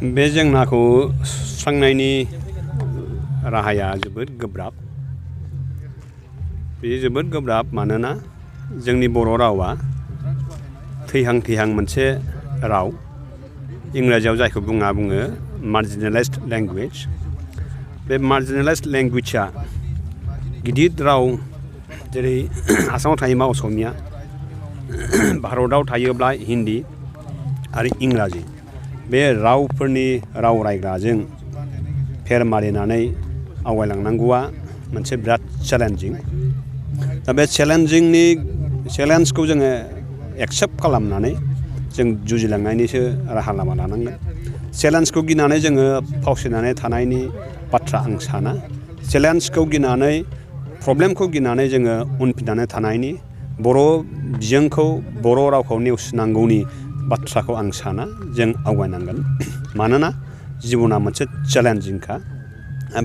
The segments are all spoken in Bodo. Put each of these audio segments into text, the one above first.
बे जेंनाखौ सुस्रांनायनि राहाया जोबोद गोब्राब। बेयो जोबोद गोब्राब मानोना जोंनि बर' रावा थैहां मोनसे राव। इंराजियाव जायखौ बुङो मार्जिनेलाइज्ड लेंगुवेज। बे मार्जिनेलाइज्ड लेंगुवेजआ गिदिर राव जेरै आसामाव थायोबा असमिया, भारतआव थायोब्ला हिन्दी आरो इंराजि। बे रावफोरनि राव रायग्राजों फेर मारिनानै आवगायलांनांगौआ मोनसे बिराद चेलेन्जिं। दा बे चेलेन्जखौ जोङो एक्सेप्ट खालामनानै जों जुजिलांनायनिसो राहा लामा लानांगोन। चेलेन्जखौ गिनानै जोङो फावसायनानै थानायनि बाथ्रा आं साना। चेलेन्जखौ गिनानै प्रब्लेमखौ गिनानै जोङो उनफिननानै थानायनि बर' बिजोंखौ बर' रावखौ नेवसिनांगौनि बाथ्राखौ आं साना। जों आवगायनांगोन मानोना जिबना मोनसे चेलेन्जिंखा।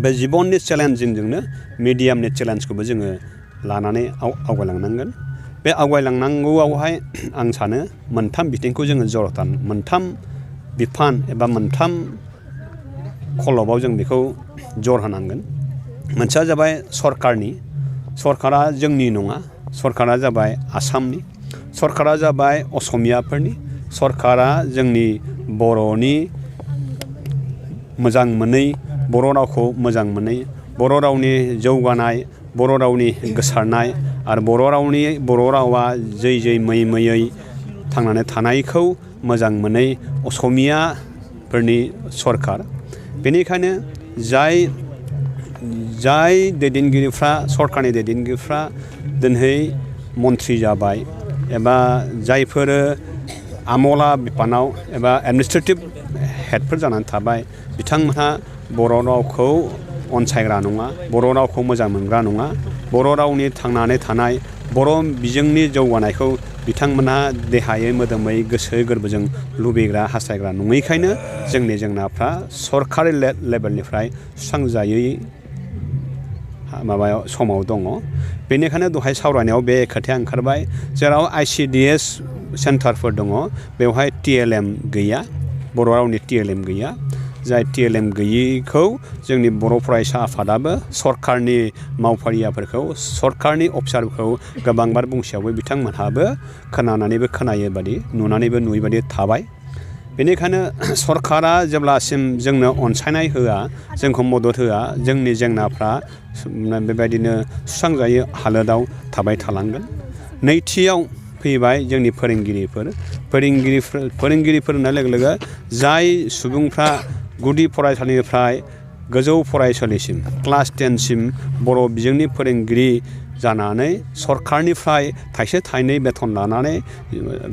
बे जिबननि चेलेन्जिंजोंनो मिडियामनि चेलेन्जखौबो जोङो लानानै आवगायलांनांगन। बे आवगायलांनांगौआवहाय आं सानो मोनथाम बिथिंखौ जोङो जर'खान मोनथाम बिफान एबा मोनथाम खलबाव जों बेखौ जर होनांगोन। मोनसेया जाबाय सरकारा जोंनि नङा। सरकारा जाबाय आसामनि। सरकारा जाबाय असमियाफोरनि। सरकारा जोंनि बर'नि मोजां मोनै, बर' रावखौ मोजां मोनै, बर' रावनि जौगानाय, बर' रावनि गोसारनाय आरो बर' रावा जै मैयै थांनानै थानायखौ मोजां मोनै असमियाफोरनि सरकार। बेनिखायनो जाय दैदेनगिरिफ्रा सरकारनि दैदेनगिरिफ्रा दिनै मन्थ्रि जाबाय एबा जायफोरो आमला बिफानाव एबा एडमिनिस्ट्रेटिभ हेडफोर जानानै थाबाय, बिथांमोनहा बर' रावखौ अनसायग्रा नङा, बर' रावखौ मोजां मोनग्रा नङा। बर' रावनि थांनानै थानाय, बर' बिजोंनि जौगानायखौ बिथांमोनहा देहायै मोदोमै गोसो गोरबोजों लुबैग्रा हास्थायग्रा नङैखायनो जोंनि जेंनाफ्रा सरकारि लेभेलनिफ्राय सुस्रांजायै समाव दङ। बेनिखायनो दहाय सावरायनायाव बे खोथाया ओंखारबाय, जेराव ICDS सेन्टारफोर दङ बेवहाय TLM गैया, बर' रावनि TLM गैया। जाय TLM गैयैखौ जोंनि बर' फरायसा आफादाबो सरकारनि मावफारियाफोरखौ, सरकारनि अफिसारफोरखौ गोबांबार बुंसेयावबो बिथांमोनहाबो खोनानानैबो खोनायै बादि, नुनानैबो नुयै बादि थाबाय। बेनिखायनो सरकारा जेब्लासिम जोंनो अनसायनाय होआ, जोंखौ मदद होआ, जोंनि जेंनाफ्रा बेबायदिनो सुस्रांजायै हालोदाव थाबाय थालांगोन। नैथियाव फैबाय जोंनि फोरोंगिरिफोर होननाय लोगो लोगो जाय सुबुंफ्रा गुदि फरायसालिनिफ्राय गोजौ फरायसालिसिम क्लास 10सिम बर' बिजोंनि फोरोंगिरि जानानै सरकारनिफ्राय थाइसे थाइनै बेथन लानानै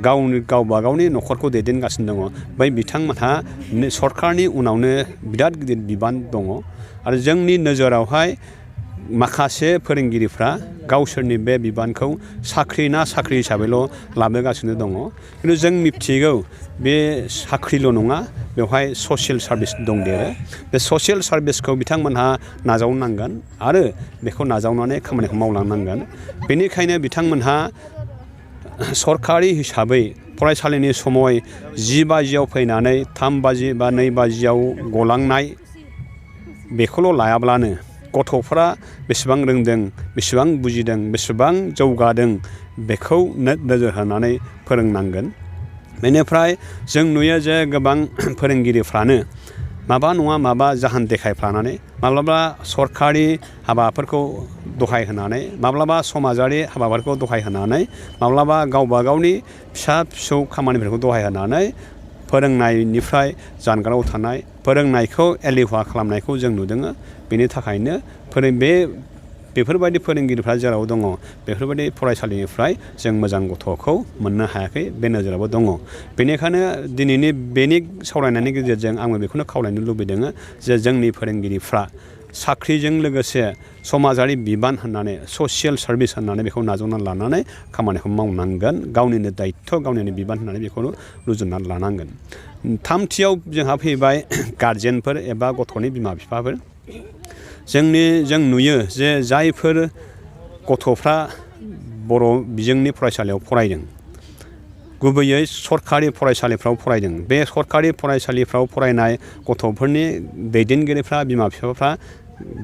गावबा गावनि न'खरखौ दैदेनगासिनो दङ। बै बिथांमोनहा सरकारनि उनावनो बिराद गिदिर बिबान दङ। आरो जोंनि नोजोरावहाय माखासे फोरोंगिरिफ्रा गावसोरनि बे बिबानखौ साख्रि हिसाबैल' लाबोगासिनो दङ। खिन्थु जों मिथिगौ बे साख्रिल' नङा, बेवहाय ससियेल सार्भिस दंदेरो। बे ससियेल सार्भिसखौ बिथांमोनहा नाजावनांगोन आरो बेखौ नाजावनानै खामानिखौ मावलांनांगोन। बेनिखायनो बिथांमोनहा सरकारि हिसाबै फरायसालिनि समय 10 बाजियाव फैनानै 3 बाजि बा 2 बाजियाव गलांनाय बेखौल' लायाब्लानो गथ'फ्रा बेसेबां रोंदों, बेसेबां बुजिदों, बेसेबां जौगादों बेखौ नोजोर होनानै फोरोंनांगोन। बेनिफ्राय जों नुयो जे गोबां फोरोंगिरिफ्रानो माबा नङा माबा जाहोन देखायफ्लानानै माब्लाबा सरकारि हाबाफोरखौ दहाय होनानै, माब्लाबा समाजारि हाबाफोरखौ दहाय होनानै, माब्लाबा गावबा गावनि फिसा फिसौ खामानिफोरखौ दहाय होनानै फोरोंनायनिफ्राय जानगाराव थानाय, फोरोंनायखौ एलेहुवा खालामनायखौ जों नुदों। बेनि थाखायनो बेफोरबायदि फोरोंगिरिफ्रा जेराव दङ, बेफोरबायदि फरायसालिनिफ्राय जों मोजां गथ'खौ मोननो हायाखै, बे नोजोरावबो दङ। बेनिखायनो दिनैनि बेनि सावरायनायनि गेजेरजों आङो बेखौनो खावलायनो लुबैदों जे जोंनि फोरोंगिरिफ्रा साख्रिजों लोगोसे समाजारि बिबान होननानै, ससियेल सार्भिस होननानै बेखौ नाजावनानै लानानै खामानिखौ मावनांगोन। गावनिनो दायित्व, गावनिनो बिबान होननानै बेखौ रुजुननानै लानांगोन। थामथियाव जोंहा फैबाय गारजेनफोर एबा गथ'नि बिमा बिफाफोर। जों नुयो जे जायफोर गथ'फ्रा बर' बिजोंनि फरायसालियाव फरायदों, गुबैयै सरकारि फरायसालिफ्राव फरायदों। बे सरकारि फरायसालिफ्राव फरायनाय गथ'फोरनि दैदेनगिरिफ्रा बिमा बिफाफ्रा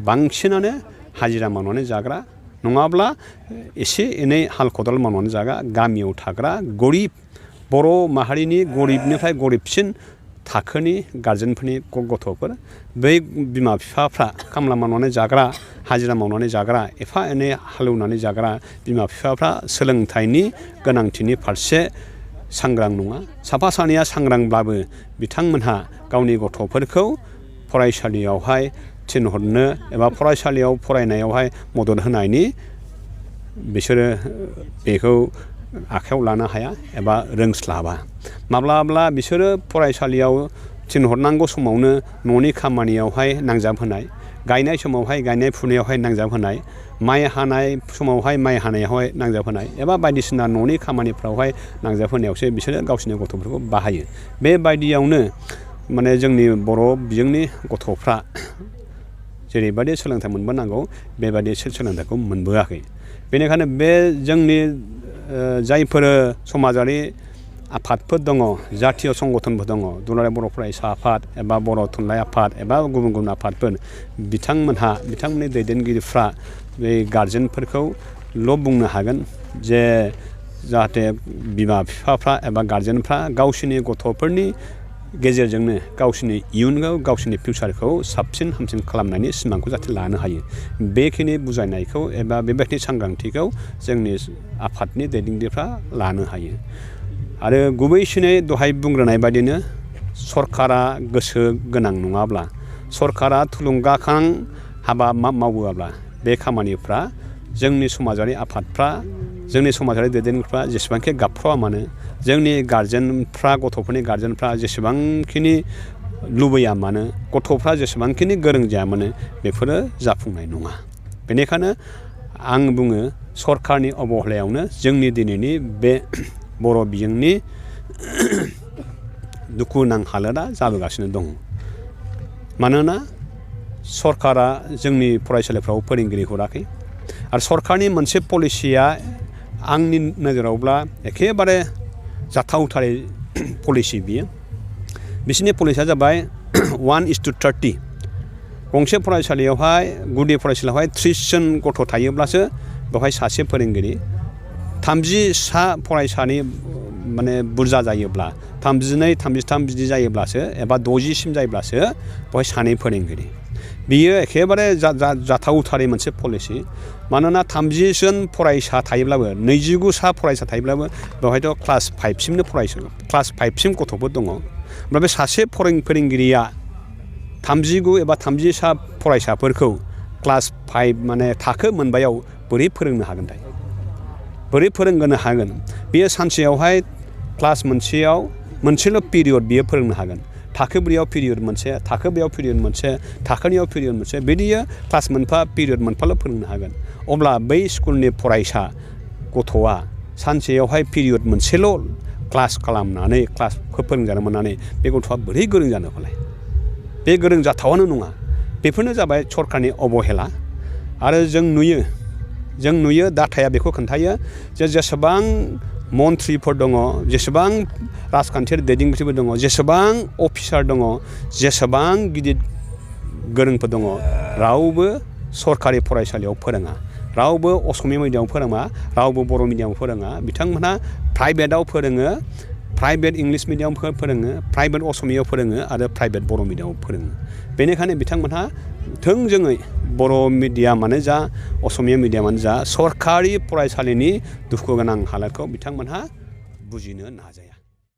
बांसिनानो हाजिरा मावनानै जाग्रा नङाब्ला एसे एनै हाल खदाल मावनानै जाग्रा गामियाव थाग्रा गरिब बर' माहारिनि गरिबनिफ्राय गरिबसिन थाखोनि गारजेनफोरनि गथ'फोर बै बिमा बिफाफ्रा खामला मावनानै जाग्रा हाजिरा मावनानै जाग्रा एफा एनै हालेवनानै जाग्रा बिमा बिफाफ्रा सोलोंथाइनि गोनांथिनि फारसे सांग्रां नङा। साफा सानैया सांग्रांब्लाबो बिथांमोनहा गावनि गथ'फोरखौ फरायसालियावहाय थिनहरनो एबा फरायसालियाव फरायनायावहाय मदद होनायनि बिसोरो बेखौ आखायाव लानो हाया एबा रोंस्लाबा। माब्लाब्ला बिसोरो फरायसालियाव थिनहरनांगौ समावनो न'नि खामानियावहाय नांजाबहोनाय, गायनाय समावहाय गायनाय फुनायावहाय नांजाबहोनाय, माइ हानाय समावहाय माइ हानायावहाय नांजाबहोनाय एबा बायदिसिना न'नि खामानिफ्रावहाय नांजाबहोनायावसो बिसोरो गावसोरनि गथ'फोरखौ बाहायो। बेबायदियावनो माने जोंनि बर' बिजोंनि गथ'फ्रा जेरैबायदि सोलोंथाइ मोनबोनांगौ बेबायदि सोलोंथाइखौ मोनबोआखै। बेनिखायनो बे जोंनि जायफोर समाजारि आफादफोर दङ, जातीय संगठनफोर दङ, दुलाराय बर' फरायसा आफाद एबा बर' थुनलाइ आफाद एबा गुबुन गुबुन आफादफोर, बिथांमोननि दैदेनगिरिफ्रा बे गारजेनफोरखौल' बुंनो हागोन जे जाहाथे बिमा बिफाफ्रा एबा गारजेनफ्रा गावसोरनि गथ'फोरनि गेजेरजोंनो गावसोरनि इयुनखौ गावसोरनि फिउचारखौ साबसिन हामसिन खालामनायनि सिमांखौ जाहाथे लानो हायो। बेखिनि बुजायनायखौ एबा बेबायदि सांग्रांथिखौ जोंनि आफादनि दैदेनगिरिफ्रा लानो हायो। आरो गुबैसिनै दहाय बुंग्रोनाय बायदिनो सरकारा गोसो गोनां नङाब्ला, सरकारा थुलुंगाखां हाबा मावोब्ला बे खामानिफ्रा जोंनि समाजारि आफादफ्रा, जोंनि समाजारि दैदेनगिरिफ्रा जेसेबांखि गाबख्रावा मानो, जोंनि गारजेनफ्रा गथ'फोरनि गारजेनफ्रा जेसेबांखिनि लुबैया मानो, गथ'फ्रा जेसेबांखिनि गोरों जाया मानो बेफोरो जाफुंनाय नङा। बेनिखायनो आं बुङो सरकारनि अबहेलायावनो जोंनि दिनैनि बे बर' बिजोंनि दुखुनां हालोदा जाबोगासिनो दङ। मानोना सरकारा जोंनि फरायसालिफ्राव फोरोंगिरि हराखै आरो सरकारनि मोनसे पलिसिया आंनि नोजोरावब्ला एखेबारे जाथावथारै पलिसि बियो। बिसोरनि पलिसिया जाबाय 1:30। गंसे फरायसालियावहाय गुदि फरायसालियावहाय 30 जन गथ' थायोब्लासो बेवहाय सासे फोरोंगिरि, 30 फरायसानि माने बुरजा जायोब्ला 32, 33 बिदि जायोब्लासो एबा 60 सिम जायोब्लासो बेवहाय सानै फोरोंगिरि। बियो एखेबारे जाथावथारै मोनसे पलिसि। मानोना 30 जन फरायसा थायोब्लाबो 29 फरायसा थायोब्लाबो बेवहायथ' क्लास 5 सिमनो क्लास 5 सिम गथ'फोर दङ। ओमफ्राय बे सासे फोरोंगिरिया 39 एबा 30 फरायसाफोरखौ क्लास 5 माने थाखो मोनबायाव बोरै फोरोंनो हागोनथाय? बोरै फोरोंनो हागोन? बियो सानसेयावहाय क्लास मोनसेयाव मोनसेल' पिरियड बियो फोरोंनो हागोन। थाखो 4आव पिरियड मोनसे, थाखो 2आव पिरियड मोनसे, थाखो 2आव पिरियड मोनसे, बिदियो क्लास मोनफा पिरियड मोनफाल' फोरोंनो हागोन। अब्ला बै स्कुलनि फरायसा गथ'आ सानसेयावहाय पिरियड मोनसेल' क्लास खालामनानै क्लासखौ फोरोंजानो मोननानै बे गथ'आ बोरै गोरों जानो फालाय? बे गोरों जाथावानो नङा। बेफोरनो जाबाय सरकारनि अबहेला। आरो जों नुयो डाटाया बेखौ खोन्थायो जे जेसेबां मन्थ्रिफोर दङ, जेसेबां राजखान्थियारि दैदेनगिरिफोर दङ, जेसेबां अफिसार दङ, जेसेबां गिदिर गोरोंफोर दङ, रावबो सरकारि फरायसालियाव फोरोङा, रावबो असमिया मिडियामाव फोरोङा, रावबो बर' मिडियामाव फोरोङा। बिथांमोनहा प्राइभेटआव फोरोङो, प्राइभेट इंलिस मिडियामाव फोरोङो, प्राइभेट असमियाव फोरोङो आरो प्राइभेट बर' मिडियामाव फोरोङो। बेनिखायनो बिथांमोनहा थोंजोङै बर' मिडियामानो जा असमिया मिडियामानो जा सरकारि फरायसालिनि दुखु गोनां हालोदखौ बिथांमोनहा बुजिनो नाजाया।